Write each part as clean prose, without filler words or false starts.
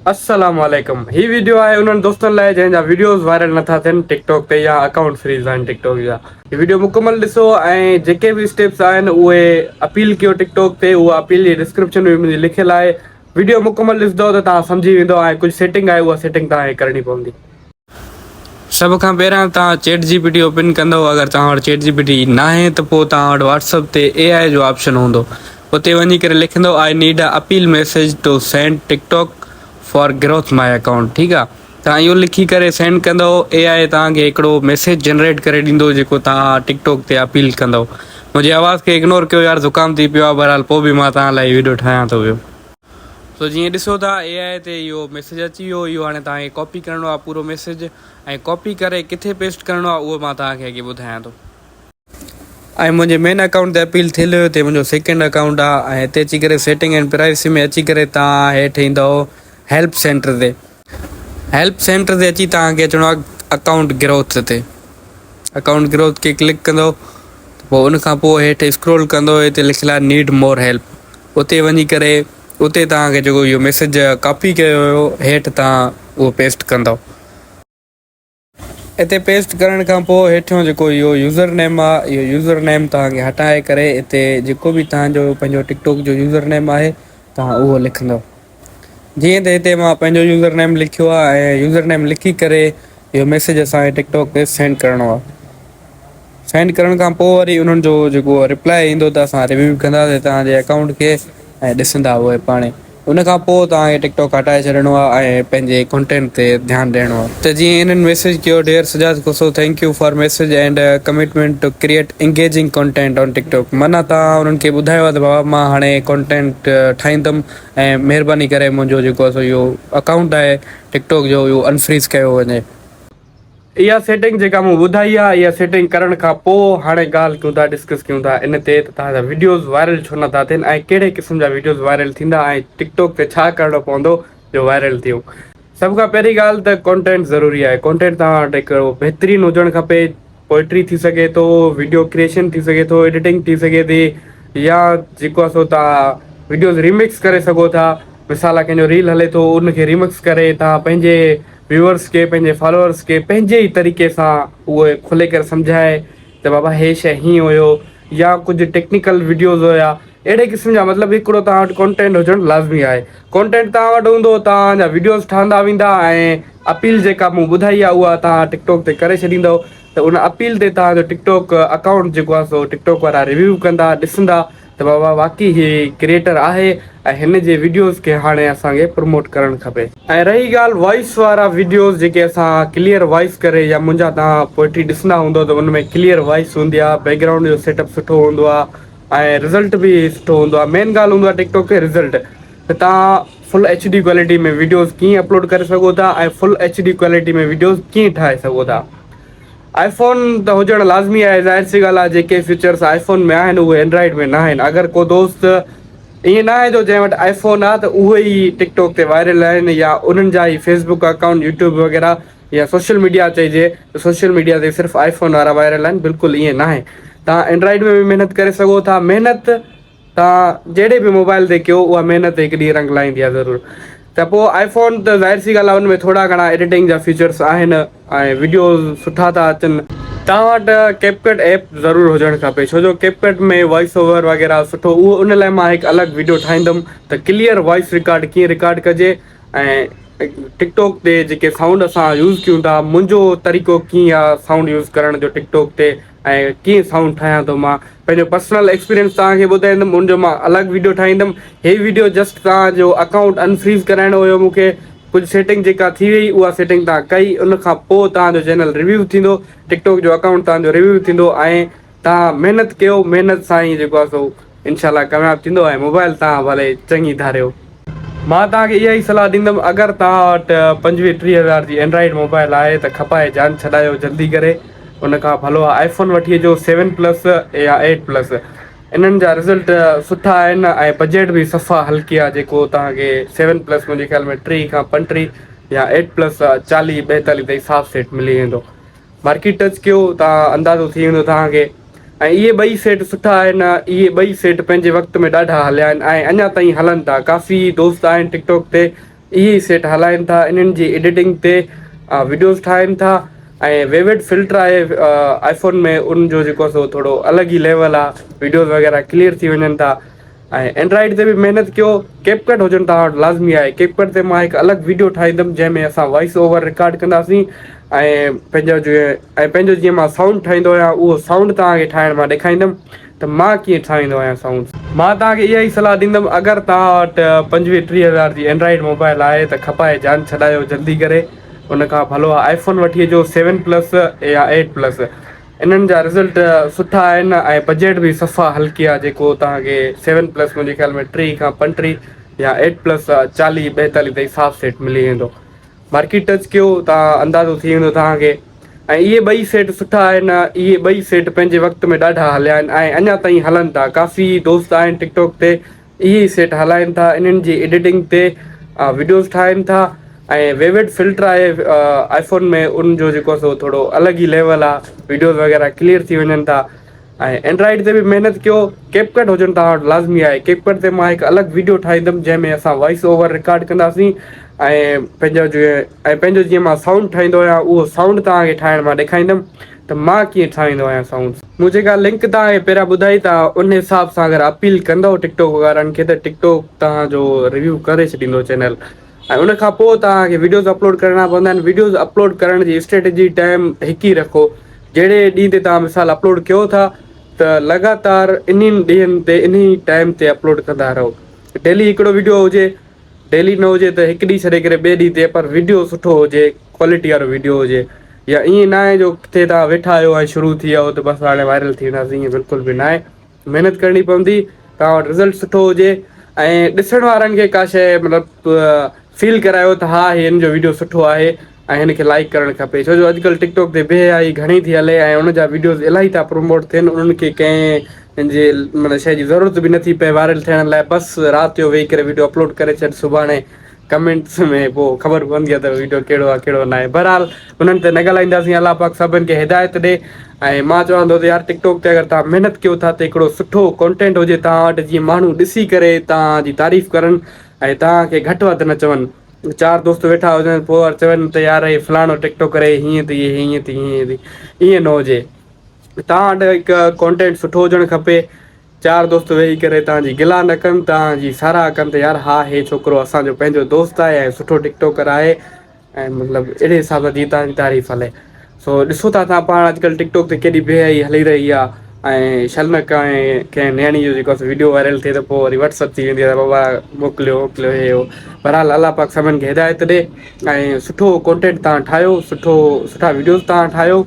السلام عليڪم هي ويڊيو آهي انهن دوستن لاء جنهن جا ويڊيوز وائرل نٿا ٿين ٽڪ ٽاڪ تي يا اڪائونٽ فريز آهن ٽڪ ٽاڪ جا. هي ويڊيو مڪمل ڏسو ۽ جيڪي به اسٽيپس آهن اهي اپيل ڪيو ٽڪ ٽاڪ تي اها اپيل جي ڊسڪرپشن ۾ منهنجي لکيل آهي ويڊيو مڪمل ڏسندو ته توهان سمجهي ويندو ۽ ڪجهه سيٽنگ آهي اها سيٽنگ توهان کي ڪرڻي پوندي. سڀ کان پهريان توهان chat G P T open ڪندو اگر توهان وٽ چيٽ جي پي ٽي ناهي ته پوء توهان وٽ واٽس اپ تي اي آء جو آپشن هوندو اتي وڃي ڪري لکندو I need a appeal message to send TikTok for growth my account ٺيڪ آ توهان اهو لکي ڪري سينڊ ڪندو اي آء توهان کي هڪڙو ميسيج جنريٽ ڪري ڏيندو جيڪو توهان ٽڪ ٽاڪ تي اپيل ڪندو منهنجي آواز کي اگنور ڪيو يار زڪام ٿي پيو آ بهرحال پوء به مان توهان لاء هي وڊيو ٺاهيان ٿو پيو. سو جيئن ڏسو ٿا اي آء تي اهو ميسيج اچي ويو اهو هاڻي توهان کي ڪاپي ڪرڻو آهي پورو ميسيج ۽ ڪاپي ڪري ڪٿي پيسٽ ڪرڻو آهي اهو مان توهان کي اڳي ٻڌايان ٿو. ۽ منهنجي مين اڪائونٽ تي اپيل ٿيل هيو هتي منهنجو سيڪنڊ اڪائونٽ آهي ۽ هتي اچي ڪري سيٽنگ اينڊ پرائيوسي ۾ اچي ڪري توهان هيٺ ايندؤ هيلپ سينٽر تي هيلپ سينٽر تي اچي توهان کي اچڻو آهي اڪائونٽ گروٿ تي اڪائونٽ گروٿ کي ڪلڪ ڪندؤ ته پوء ان کان پوء هيٺ اسڪرول ڪندؤ هتي لکيل آهي نيڊ مور هيلپ اتي وڃي ڪري اتي توهان کي جيڪو اهو ميسيج ڪاپي ڪيو هيو هيٺ توهان اهو پيسٽ ڪندؤ. اتي پيسٽ ڪرڻ کان پوء هيٺيون جيڪو اهو يوزر نيم آهي اهو يوزر نيم توهان کي هٽائي ڪري اتي جيڪو به توهان جو پنهنجو ٽڪ ٽاڪ جو يوزر نيم آهي توهان اهو لکندؤ. جيئن ته هتي مان پنهنجو يوزر نيم لکيو آهي ۽ يوزر نيم لکي ڪري اهو ميسيج اسان کي ٽڪ ٽاڪ تي سينڊ ڪرڻو آهي. سينڊ ڪرڻ کان پوء وري انهن جو جيڪو رپلائي ايندو ته اسان ريويو ڪنداسين توهان جي اڪائونٽ کي ۽ ڏسندا اهي پاڻي ان کان پوء توهان کي ٽڪ ٽاڪ هٽائي ڇڏڻو آهي ۽ پنهنجي ڪنٽينٽ تي ڌيان ڏيڻو آهي. ته جيئن انهن ميسيج ڪيو dear Sajjad Khoso thank you for message and commitment to create engaging content on TikTok معنيٰ توهان انهن کي ٻڌايو آهي ته بابا مان هاڻي ڪنٽينٽ ٺاهيندم ۽ مهرباني ڪري منهنجو جيڪو آهي سو اهو اڪائونٽ آهي ٽڪ ٽاڪ جو اهو انفريز ڪيو وڃي. اها سيٽنگ جيڪا مون ٻڌائي آهي اها سيٽنگ ڪرڻ کان پوء هاڻي ڳالهه ڪيون ٿا ڊسڪس ڪيون ٿا ان تي ته توهان جا وڊيوز وائرل ڇو نٿا ٿين ۽ ڪهڙي قسم جا وڊيوز وائرل ٿيندا ۽ ٽڪ ٽاڪ تي ڇا ڪرڻو پوندو جو وائرل ٿيون سڀ کان پهرين ڳالهه ته ڪانٽينٽ ضروري آهي ڪانٽينٽ توهان وٽ هڪڙو بهترين هجڻ کپي پوئٽري ٿي سگهي ٿو وڊيو ڪريئيشن ٿي سگهي ٿو ايڊيٽنگ ٿي سگهي ٿي يا جيڪو آهي سو توهان وڊيوز ريمڪس ڪري سگهو ٿا مثال آهي ڪنهن جو ريل هلي ٿو ان کي ريمڪس ڪري توهان پنهنجي ويوئرس کي پنهنجي فالوئرس کي پنهنجي ئي طريقي سان اهي کولي ڪري سمجهائي ته بابا هي شي هيئن هيو يا ڪجهه ٽيڪنيڪل وڊيوز هيا اهڙي قسم جا مطلب هڪڙو توهان وٽ ڪانٽينٽ هجڻ لازمي آهي ڪانٽينٽ توهان وٽ هوندو توهان جا وڊيوز ٺهندا ويندا ۽ اپيل جيڪا مون ٻڌائي آهي اها توهان ٽڪ ٽاڪ تي ڪري ڇڏيندو ته ان اپيل تي توهان جو ٽڪ ٽاڪ اڪائونٽ جيڪو آهي سو ٽڪ ٽاڪ وارا ريويو ڪندا ڏسندا ته بابا واقعي هي ڪريئيٽر آهي ۽ هن جي وڊيوز کي هاڻي اسان کي پروموٽ ڪرڻ کپي. ۽ رهي ڳالهه وائس وارا وڊيوز جيڪي اسان ڪليئر وائس ڪري يا منهنجا توهان پوئٽري ڏسندا هوندو ته ان ۾ ڪليئر وائس هوندي آهي بيڪ گرائونڊ جو سيٽ اپ سٺو هوندو آهي ۽ رزلٽ به سٺو هوندو آهي مين ڳالهه هوندو آهي ٽڪ ٽاڪ تي رزلٽ ته توهان full H D quality ۾ videos ڪيئن اپلوڊ ڪري سگهو ٿا ۽ full H D quality ۾ videos ڪيئن ٺاهي سگهو ٿا. آئي فون ته هجڻ لازمي آهي ظاهر سي ڳالهه آهي جيڪي فيچرس آئي فون ۾ آهن اهي اينڊرائيڊ ۾ ناهن اگر ڪو دوست ائين ناهي جو جنهن وٽ آئي فون آهي ته اهي ئي ٽڪ ٽاڪ تي وائرل آهن يا انهن جا ئي فيس بڪ اڪائونٽ يوٽيوب وغيره يا سوشل ميڊيا چئجي ته سوشل ميڊيا تي صرف آئي فون وارا وائرل آهن بلڪل ائين ناهي توهان اينڊرائيڊ ۾ به محنت ڪري سگهو ٿا محنت توهان جهڙي به موبائل تي ڪيو اها محنت هڪ ڏينهن رنگ لائيندي آهي ضرور ته پوء آئي فون ته ظاهر سي ڳالهه آهي ان ۾ ٿورا گهڻا ايڊيٽنگ جا فيچرس آهن ۽ وڊيوز سٺا ٿا اچن. توهان وٽ ڪيپ ڪٽ ايپ ضرور هجڻ کپي ڇو جو ڪيپ ڪٽ ۾ وائس اوور وغيره سٺو اهو ان لاء مان هڪ الڳ وڊيو ٺاهيندم ته ڪليئر وائس رڪارڊ ڪيئن رڪارڊ ڪجي ۽ ٽڪ ٽاڪ تي جيڪي سائونڊ اسان يوز ڪيون ٿا منهنجو طريقو ڪيئن آهي سائونڊ يوز ڪرڻ جو ٽڪ ٽاڪ تي ۽ ڪيئن سائونڊ ٺاهيان ٿو مان پنهنجو پرسنل ايڪسپيرينس توهان کي ٻڌائيندم ان جو مان الڳ ويڊيو ٺاهيندم هي ويڊيو جسٽ توهان جو اڪائونٽ انفريز ڪرائڻو هيو مون کي ڪجهه سيٽنگ جيڪا ٿي وئي اها سيٽنگ توهان ڪئي ان کان پوء توهان جو چينل ريويو ٿيندو ٽڪ ٽاڪ جو اڪائونٽ توهان جو ريويو ٿيندو ۽ توهان محنت ڪيو محنت سان ئي جيڪو آهي سو انشاء الله ڪامياب ٿيندو ۽ موبائل توهان ڀلي چڱي ڌاريو. مان توهان کي اها ئي صلاح ڏيندم اگر توهان وٽ پنجويهه ٽيهه هزار جي اينڊرائيڊ موبائل آهي ته کپائي جان ڇڏايو جلدي ڪري ان کان ڀلو آهي آئي فون وٺي اچو سيون پلس يا ايٽ پلس انهن جا رزلٽ سٺا آهن ۽ بجيٽ به صفا هلڪي آهي جيڪو توهان کي سيون پلس منهنجي خيال ۾ ٽيهه کان پنٽيهه يا ايٽ پلس چاليهه ٻائيتاليهه تائين صاف سيٽ ملي ويندو. مارڪيٽ ٽچ ڪيو ته اندازو ٿي ويندو توهان کي ۽ اهي ٻئي سيٽ سٺا آهن اهي ٻئي سيٽ پنهنجي وقت ۾ ڏاڍا هليا آهن ۽ اڃا تائين هلن ٿا ڪافي دوست آهن ٽڪ ٽاڪ تي اهي ئي سيٽ هلائين ٿا انهن جي ايڊيٽنگ تي وڊيوز ٺاهين ٿا ۽ ويوڊ فلٽر آهي آئي فون ۾ ان جو جيڪو سو ٿورو الڳ ئي ليول آهي وڊيوز وغيره ڪليئر ٿي وڃن ٿا ۽ اينڊرائيڊ تي به محنت ڪيو ڪيپ ڪٽ هجڻ توهان وٽ لازمي آهي ڪيپ ڪٽ تي مان هڪ الڳ ويڊيو ٺاهيندم جنهن ۾ اسان وائس اوور رڪارڊ ڪنداسين ۽ پنهنجو جيئن ۽ پنهنجو جيئن مان سائونڊ ٺاهيندو آهيان اهو سائونڊ توهان کي ٺاهڻ مان ڏيکاريندم ته مان ڪيئن ٺاهيندو آهيان سائونڊ. مان توهان کي اها ئي صلاح ڏيندم اگر توهان وٽ پنجويهه ٽيهه هزار جي اينڊرائيڊ موبائل آهي ته کپائي جان ڇڏايو جلدي ڪري ان کان ڀلو آهي آئي فون وٺي اچو سيون پلس يا ايٽ پلس انهن جا رزلٽ سٺا آهن ۽ بجيٽ به صفا هلڪي آهي جيڪو توهان کي سيون پلس منهنجي خيال ۾ 30 کان 35 يا ايٽ پلس 40 42 تائين صاف سيٽ ملي ويندو. مارڪيٽ ٽچ ڪيو ته اندازو ٿي ويندو توهان کي ۽ اهي ٻئي سيٽ سٺا آهن اهي ٻئي سيٽ پنهنجي وقت ۾ ڏاڍا هليا آهن ۽ اڃا تائين هلن ٿا ڪافي دوست آهن ٽڪ ٽاڪ تي اهي ئي سيٽ هلائين ٿا انهن جي ايڊيٽنگ تي وڊيوز ٺاهين ٿا ۽ ويوڊ فلٽر آهي آئي فون ۾ ان جو جيڪو سو ٿورو الڳ ئي ليول آهي وڊيوز وغيره ڪليئر ٿي وڃن ٿا ۽ اينڊرائيڊ تي به محنت ڪيو ڪيپ ڪٽ هجڻ توهان وٽ لازمي آهي ڪيپ ڪٽ تي مان هڪ الڳ وڊيو ٺاهيندم جنهن ۾ اسان وائس اوور رڪارڊ ڪنداسين ۽ پنهنجو جيئن ۽ پنهنجو جيئن مان سائونڊ ٺاهيندو آهيان اهو سائونڊ توهان کي ٺاهڻ مان ڏيکاريندم ته مان ڪيئن ٺاهيندو آهيان سائونڊس. مون جيڪا لنڪ توهان کي پهريان ٻڌائي توهان ان حساب سان اگر اپيل ڪندؤ ٽڪ ٽاڪ وارن کي ته ٽڪ ٽاڪ توهان جو ريويو ڪري ڇڏيندو چينل ۽ ان کان پوء توهان کي وڊيوز اپلوڊ ڪرڻا پوندا آهن وڊيوز اپلوڊ ڪرڻ جي اسٽريٽجي ٽائيم هڪ ئي رکو جهڙي ڏينهن تي توهان مثال اپلوڊ ڪيو ٿا ته لڳاتار انهن ڏينهن تي انهي ٽائيم تي اپلوڊ ڪندا رهو ڊيلي هڪڙو وڊيو هجي ڊيلي نه هجي ته هڪ ڏينهن ڇڏي ڪري ٻئي ڏينهن تي پر وڊيو سٺو هجي ڪوالٽي وارو وڊيو هجي يا ائين نه آهي جو ڪٿي توهان ويٺا آهيو ۽ شروع ٿي ويا ته بس هاڻي وائرل ٿي وينداسين ائين بلڪل به نه آهي محنت ڪرڻي پوندي توهان وٽ رزلٽ سٺو هجي ۽ ڏسڻ وارن کي ڪا شيء مطلب فيل ڪرايو ته ها هي هن جو وڊيو سٺو آهي ۽ هن کي لائيڪ ڪرڻ کپي ڇو جو اڄڪلهه ٽڪ ٽاڪ تي بي حيائي گهڻي ٿي هلي ۽ ان جا وڊيوز الاهي ٿا پروموٽ ٿين انهن کي ڪنهن جي معنيٰ شيء جي ضرورت به نٿي پئي وائرل ٿيڻ لاء بس رات جو ويهي ڪري وڊيو اپلوڊ ڪري ڇڏ سڀاڻي ڪمينٽس ۾ پوء خبر پوندي آهي ته وڊيو ڪهڙو آهي ڪهڙو ناهي بهرحال انهن تي نه ڳالهائينداسين الله پاڪ سڀن کي هدايت ڏي ۽ مان چوان ٿو ته يار ٽڪ ٽاڪ تي اگر توهان محنت ڪيو ٿا ته هڪڙو سٺو ڪانٽينٽ هجي توهان وٽ جيئن ماڻهو ڏسي ڪري توهان جي تعريف ڪرن ۽ توهان کي گهٽ وڌ نه چون چار دوست ويٺا هجن پوء ور چون ته يار هي فلاڻو ٽڪ ٽاڪ ڪري هيئن ٿي هيئن ٿي هيئن ٿي ائين نه هجي توهان وٽ هڪ ڪانٽينٽ سٺو هجڻ کپي چار دوست ويهي ڪري توهان جي گلا نه ڪن توهان جي ساراهه ڪن ته يار ها هي ڇوڪرو اسان جو پنهنجو دوست آهي ۽ سٺو ٽڪ ٽاڪر آهي ۽ مطلب اهڙي حساب سان جيئن توهان جي تعريف هلي سو ڏسو ٿا تان پاڻ اڄڪلهه ٽڪ ٽاڪ تي ڪيڏي بي حيائي هلي رهي آ ۽ شل نه ڪنهن ڪنهن نياڻي جو جيڪو وڊيو وائرل ٿئي ته پوء وري واٽس اپ ٿي ويندي آ بابا موڪليو موڪليو هي هو بهرحال الله پاڪ سڀن کي هدايت ڏي ۽ سٺو ڪونٽينٽ تان ٺاهيو سٺو سٺا وڊيوز تان ٺاهيو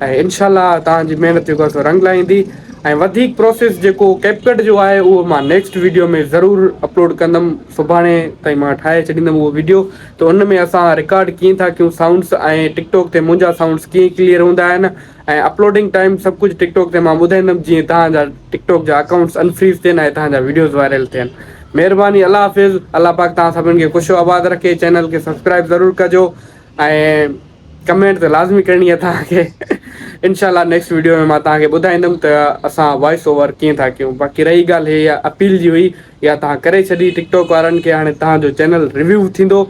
۽ انشاء الله تان جي محنت جيڪو سو رنگ لائيندي ۽ وڌيڪ پروسيس جيڪو ڪيپڪٽ جو آهي اهو مان نيڪسٽ وڊيو ۾ ضرور اپلوڊ ڪندم سڀاڻي تائين مان ٺاهي ڇڏيندم اهو وڊيو ته ان ۾ اسان رڪارڊ ڪيئن ٿا ڪيون سائونڊس ۽ ٽڪ ٽاڪ تي منهنجا سائونڊس ڪيئن ڪليئر هوندا آهن ۽ اپلوڊنگ ٽائيم سڀ ڪجهه ٽڪ ٽاڪ تي مان ٻڌائيندم جيئن توهان جا ٽڪ ٽاڪ جا اڪائونٽس انفريز ٿين ۽ توهان جا وڊيوز وائرل ٿين مهرباني الله حافظ الله پاڪ توهان سڀن کي خوش و آباد رکي چينل کي سبسڪرائب ضرور ڪجو ۽ ڪمينٽ ته لازمي ڪرڻي آهي توهان کي انشاء الله نيڪسٽ ويڊيو ۾ مان توهان کي ٻڌائيندم ته اسان وائس اوور ڪيئن ٿا ڪيون باقي رهي ڳالهه هي اپيل جي هئي يا توهان ڪري ڇڏي ٽڪ ٽاڪ وارن کي هاڻي توهان جو چينل ريويو ٿيندو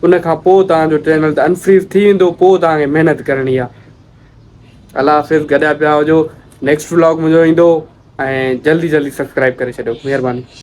ان کان پوء توهان جو چينل ته انفريز ٿي ويندو پوء توهان کي محنت ڪرڻي آهي الله حافظ گڏيا پيا هجو نيڪسٽ ولاگ منهنجو ايندو ۽ جلدي جلدي سبسڪرائب ڪري ڇڏيو مهرباني.